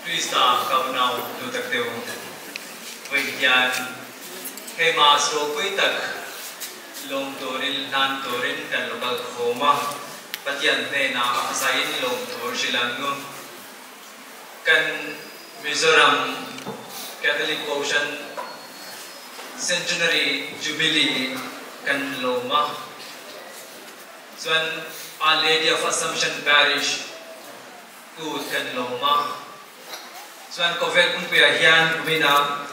Krista ka unau nu tak te u, vawiin hian Christmas ropui tak lawm turin hlan turin kan lo kal khawm a, Pathian hnenah a hmasain lawm tur hrilh ang u. Kan Mizoram Catholic Kohhran Centenary Jubilee kan lawm a, chuan Our Lady of Assumption Parish, Kut kan lawm a, chuan Khawvel pumpuiah hian kuminah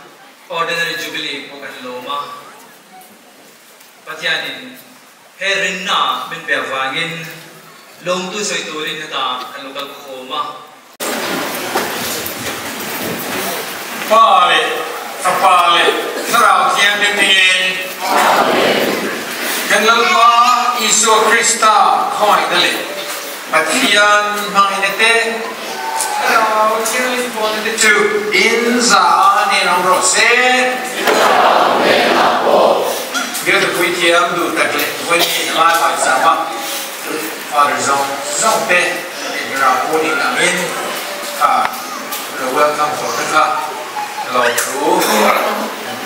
Ordinary Jubilee pawh kan lawm a. Pathianin he rinna min pe avangin lawmtu sawi turin hetah kan lo kal khawm a. Pa leh Fapa leh Thlarau Thianghlim hmingin kan Lalpa Isua Krista khawngaihna leh Pathian hmangin te, Thlarau Thianghlim pawhna te chu in za a nen awm rawh se. Biak Puithiam duh tak leh vawiin a lai pai cham a, Father zawng zawng te Edinburgh pawh nih angin kha lo welcome tawh te kha lo thu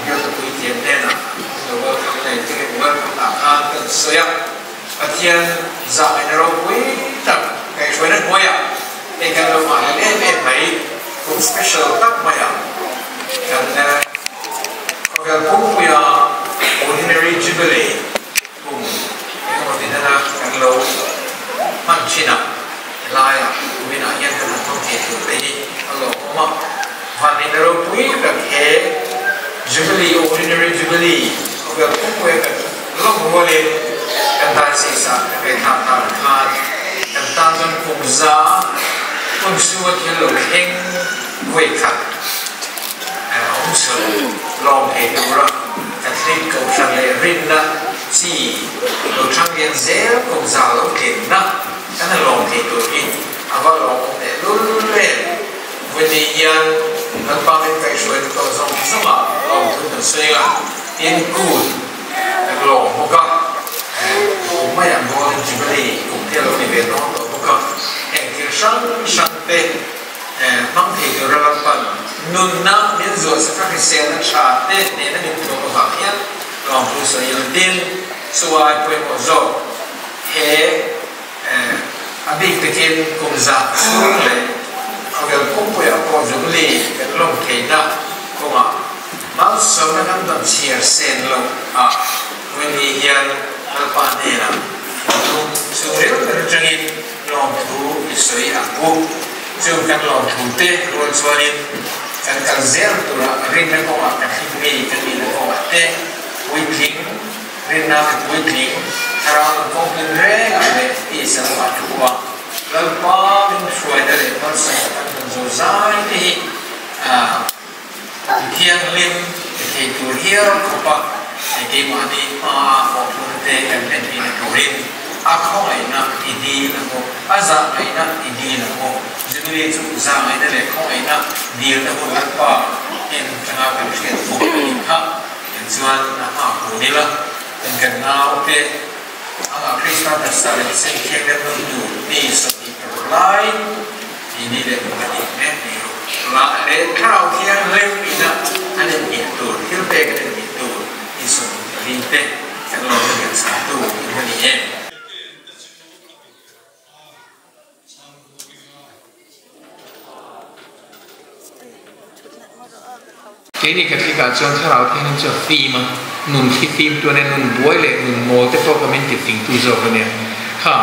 Biak Puithiam hnenah lo welcome nei te welcome ah khan kan sawi a. Pathian zahngaihtna ropui tak kaihhruaina hnuaiah hei kan lo nghahhlel em em mai, kum special tak maiah kan khawvel pumpuia Ordinary Jubilee kum engemaw tinana kan lo hman thin a, helaiah kuminah hian kan han hmang thei tur te hi a lawmawm a, vanneihna ropui tak he Jubilee, Ordinary Jubilee khawvel pumpuia kan Lawm rualin kan diocese ah kan ngaihthlak tak khan kan tan chuan kum za hun chhunga thil lo thleng vawi khat a awm chhun lawm thei tura Catholic kohhran leh rinna chi lo thang lian zel kum za lo tlinna kan han lawm thei tur hi a va lawmawm teh lul em. Vawi hian Lalpa min kaihhruaina tawh zawng zawngah lawmthu kan sawi a, tin kut Kan lawm bawk a, kum mai ang Golden Jubilee kum te a lo ni ve dawn tawh bawk a, heng thil hrang hrang te hmang thei tura Lalpan nunna min zuah sak a, hriselna tha te nena min thuam avang hian lawmthu sawi ila tin chuai pawimawh zawk he a bik takin kum zah chhung leh khawvel pumpuiah pawh Jubilee kan lawm theihna kawngah Malsawmna kan dawn chhiar sen loh ah Wendy hian Lalpa hnenah thinlung chhungril ber atangin lawmthu i sawi ang u. Chung kan lawmthu te rual chuanin kan kal zel tura rinna kawngah kan hlim ngei kan nihna kawngah te puitling, rinna ka puitling, thlarau kan kawng hlim reng ang leh tisa lamah thu a Lalpa min hruaina leh malsawmna kan dawn zo zai te hi. Thianghlim ti thei tur hial khawpa keimahni hmaa mawhphurhna te kan hlen theihna turin a khawngaihna i dil ang u, a zahngaihna i dil ang u. Jubilee chu zahngaihna leh khawngaihna dilna hun Lalpa en atanga kan hriat bawk a nih kha. Tichuan a hma kun ila, kan kan naute amah Krista taksa leh thisen thianghlim nun tur mi 26 lai tih ni leh pahnih mek ni rawh. Lah leh Thlarau Thianghlim ina an inhnih tur thil pek an inhnih tur mi 24 te kan lo la hian chhangtu in la ni em? Keini Catholic ah chuan Thlarau Thianghlim chu a fim a, nun khi fim tu ania, nun buai leh nun mawl te pawh kha min ti fing tu zawk ania. Kha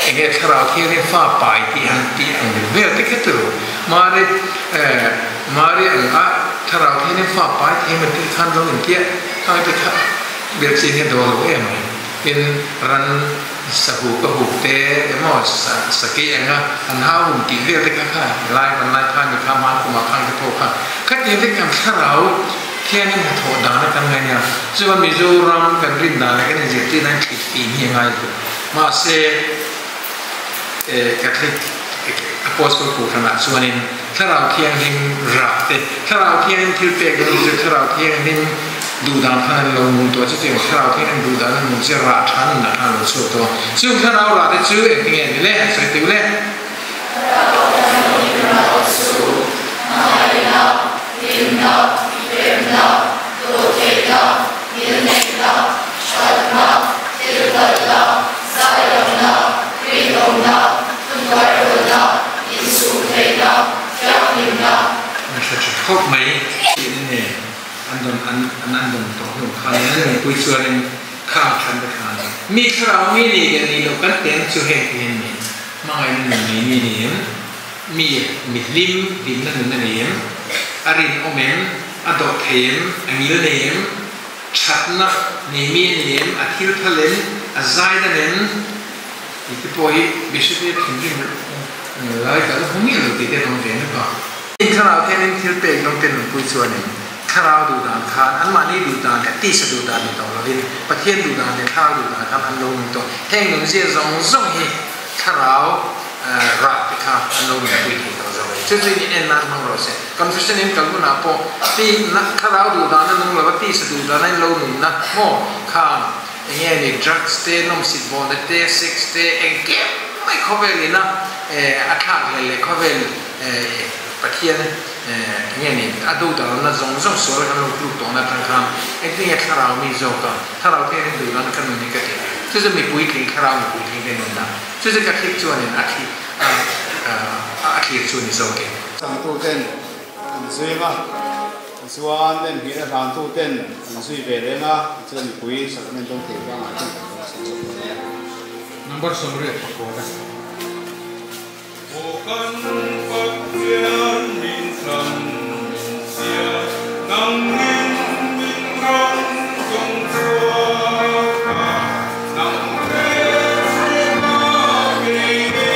enge Thlarau Thianghlim fa pai tih han tih ang vel te kha turu. Mari eh Mari ang a Thlarau Thianghlim fa pai thei maw tih khan lo intiah khang te kha belhchian hi a dawl lo em mai. Tin ran Sahu ka huk te emaw sakei anga an hau hum tih vel te kha kha lai kan lai khan mi kha hman kumah khan ka thaw kha khatiang te kan thlarau thianin hnathawh dan a kan ngai nia chuan Mizoram kan rin dan leh kan inzirtir nan thlit fim hi a ngai lo mahse Catholic Apostle Kohhranah chuanin Thlarau Thianghlim rah te, Thlarau Thianghlim thil pek dawn chu Thlarau Thianghlim duh dan khan an lo nung tawh a, chutiang Thlarau Thianghlim duh dan a nung chu rah tha nunah khan a lo chhuak tawh a. Chung Thlarau rah te chu engtinge ni le? Sawi tih le. Thlarau Thianghlim rah chu hmangaihna, hlimna, remna, dawhtheihna, ngilneihna, thatna, thilphalna, Zairamna, rinawmna, thuhnuairawlna, insumtheihna, thianghlimna. An hre tha khawp mai. Tih nge an rawn an an an rawn tawh hnu khan in an nunpui chuanin khang than te khan mi thlarau mi ni leh ni lo kan teng chu heng ti hian ni hmangaihna nun nei mi ni em mi mi hlim hlimna nun a nei em a rinawm em a dawh thei em a ngil nei em Thatna nei mi a ni em? A thil phal em? A zai dan em? Tih te pawh hi Bishop hi a thinrim lai ka la hmu miah lo tih te an awm ve nuk a. Thlarau hianin thil pek dawng te nunpui chuanin Thlarau duh dan khan anmahni duh dan leh tisa duh dan ni tawh lovin Pathian duh dan leh Thlarau duh dan khan an lo nung tawh. Heng nunzia zawng zawng hi Thlarau rah te kha an lo nunpui thei tawh zawk a ni. Chu chu in en nan hmang rawh se. Confession in kal hunah pawh ti na thlarau duh dana nung lova tisa duh dana in lo nunna maw khang enge ni drugs te nawmsit vawna te sex te engkim mai khawvel ina a thlak hlel leh khawvel Pathian enge ni a duh dana zawng zawng sual kan lo tluk tawhna atang khan engtin nge thlarau mi zawka thlarau te hian duh dana ka nun hi ka ti chu chu mi puitling thlarau mi puitling te nunna chu chu Catholic chuanin a thli a thlir chu ni zawkin. Changtuten an zui ang a, tichuan lemhmihna hlantuten an zui ve leng a, tichuan mipui sacrament dawng thei vangah chuan kan dawng chhuak zawk dawn a nia. Number 85 a. Aw kan Pathian min thlan min sia, nangin min ram dawng chhuak a, nang hmelhriat a keini pe.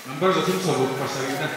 Number zathum saruk pasarih na.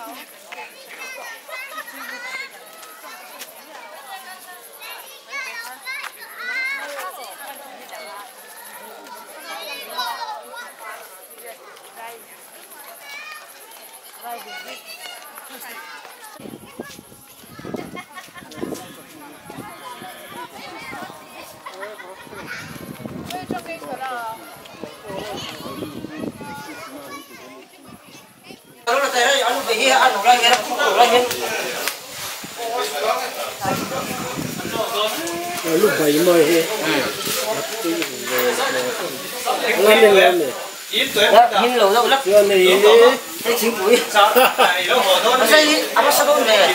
Lúc bảy mươi he ngon ngon này hin lâu đâu lắm này thấy chính phủ xây ăn sao này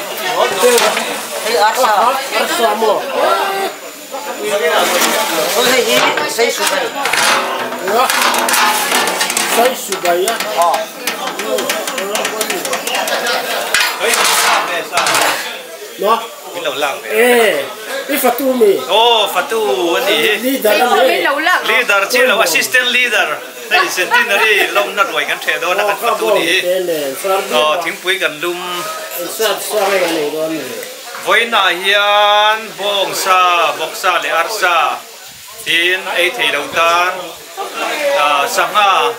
thấy ăn sao ăn sao mà tôi thấy xây sụp bay xây sụp bay á nó ê Fatu mi. Oh, Fatu ani. Leader. Leader chi lo assistant leader. Đây centenary lom na ruai kan the do na kan Fatu ni. Oh, thingpui kan lum. Voina hian bong sa, boksa le arsa. Tin ei thei lo tan. Sanga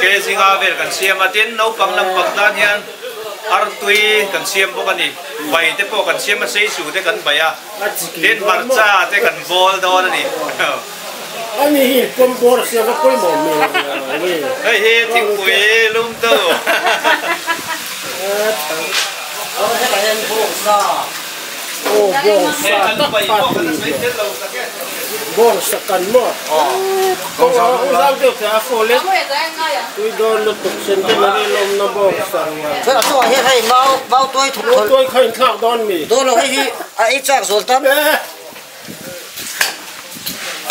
ke zinga vel kan siam a tin no pang lam pang tan hian artui kan siam bawk ani bai te pawh kan siam a sei su te kan bai a tin hmarcha te kan bawl dawn ani ani hi pawm bawr sia va pawimawh hmel hei hi thingpui lum tu oh bawng sa tak kha tui bawng sa kan maw bawng sa zau deuh te a fawl e tui dawn lutuk sen te nari lawm na bawng sa chuan a chungah hian hei mau mau tuai thuk mau tuai kha inthlak dawn mi dawn lo hei hi a ei chak zawl tam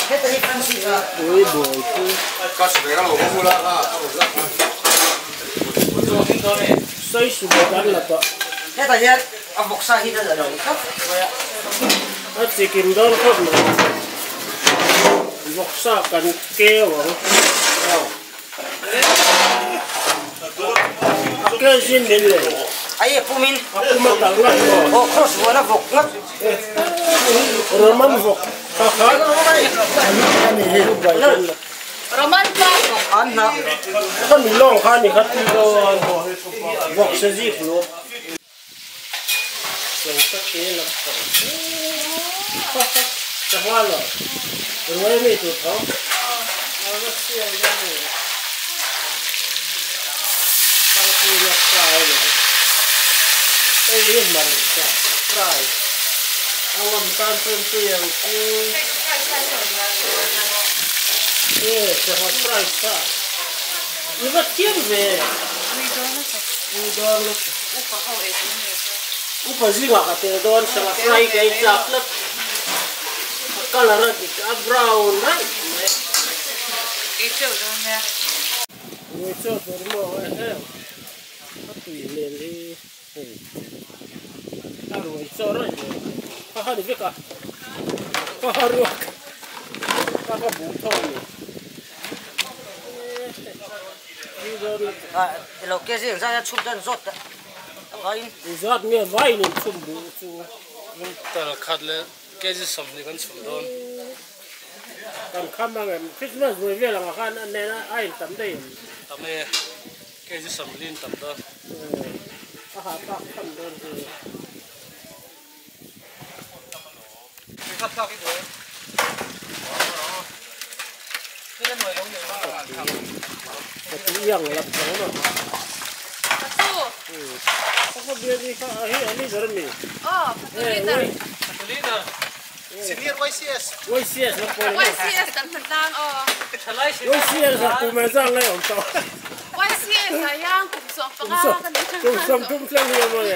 heta hi fancy a tui buai chu sei su mai kan la tawh heta hian a vawksa hi a lo khawp mai a a chikim dawn khawp mai vawksa kan keu ang a keu zin min le ai a pumin a pum a tal ngat maw aw cross vuan a vawk ngat Roman vawk kha kha ani hi Roman pa vawk an hna ka mi lawng kha ni kha ti dawn vawk se zik lo Cheng tak te lam pang ka hma lo ruai mi tur tho a va siam dawn ni tangpui na fry lo hei hi hmarcha fry a ngam tan chuan tui ang chu e sangha fry kha i va thiam ve ui dawn lutuk Upa zingah ka tel dawn sangha fry ka ei chak tlat a colour a dik a brown raih mai. Ei teuh dawn nia. Ei teuh tur maw ehem a tui hmel hi hei a ruai chaw raih mai ka ha ni vek a ka ha ruak ka ka buh tho a ni. Lo ke zing zai a chhum dan zawt a vaiin. Zat nge vaiin in chhum duh chu. Tal khat leh kg 20 kan chhum dawn. Kan kham ang em Christmas vui vel ang khan a nen a in tam daih em. Tam e kg 40 in tam dawn. A ha tak kham dawn chu. Yang lap chang ma. Patu. Oh, patu leader. Leader. Senior YCS. YCS la pawh. YCS kan hmu tlang aw. YCS a kum e zang lai awm tawh. YCS ah hian kum 15 ka ni. Kum 30 thleng hi awm ang e.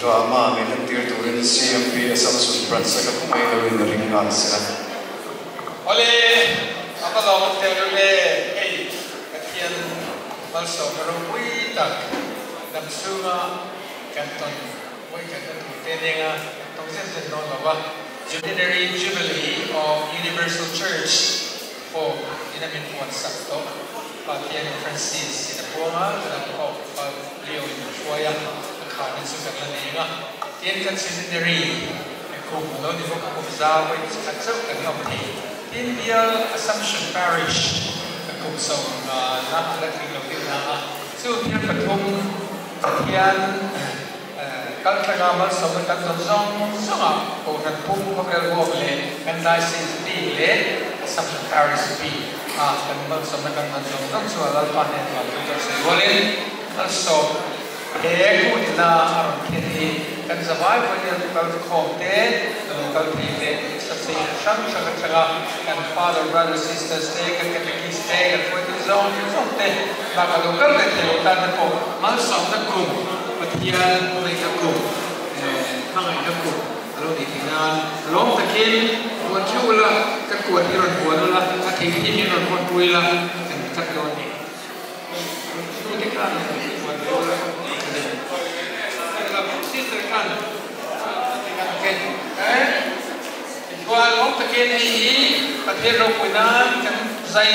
Drama min han tir turin CMP Assumption Branch a ka mai lo in ring ngal sila. Ole, apa lo te le ei kathian malso ro pui tak dam sunga kanton pui kan tu te nenga tong sen sen no lawa Centenary Jubilee of Universal Church po inamin po at sakto Patian Francis inapuanga ng po Leo Inushuaya kanin su kan la nenga tien kan centenary kum lo ni fo kum za wai khat chau kan ngam thi tin bial Assumption Parish kum so na la ki lo tin na chu thian pathum thian Kaltanga mal som kan zong zong zonga ko ran pum khobel huam le kan diocese B le Assumption Parish B a kan mal som kan man zong zong chu lal pa ne ma tu ta se walin al so he ku na aron kheni kan zawai ko ni kal khom te kal thi le sab se shang shang changa kan father brother sisters te kan catechist te kan foi tu zong zong te ba ka lo kal le te ta te ko mal som na kum pathian nei na kum mangai na kum alo ni tinan lom takin buan chu la kan kuat hi ron buan la a thei thi hi ron buan pui la kan kat lo ni chu te kan buan lo la sister kan okay eh chuan lom takin hei hi pathian ro puinan kan zai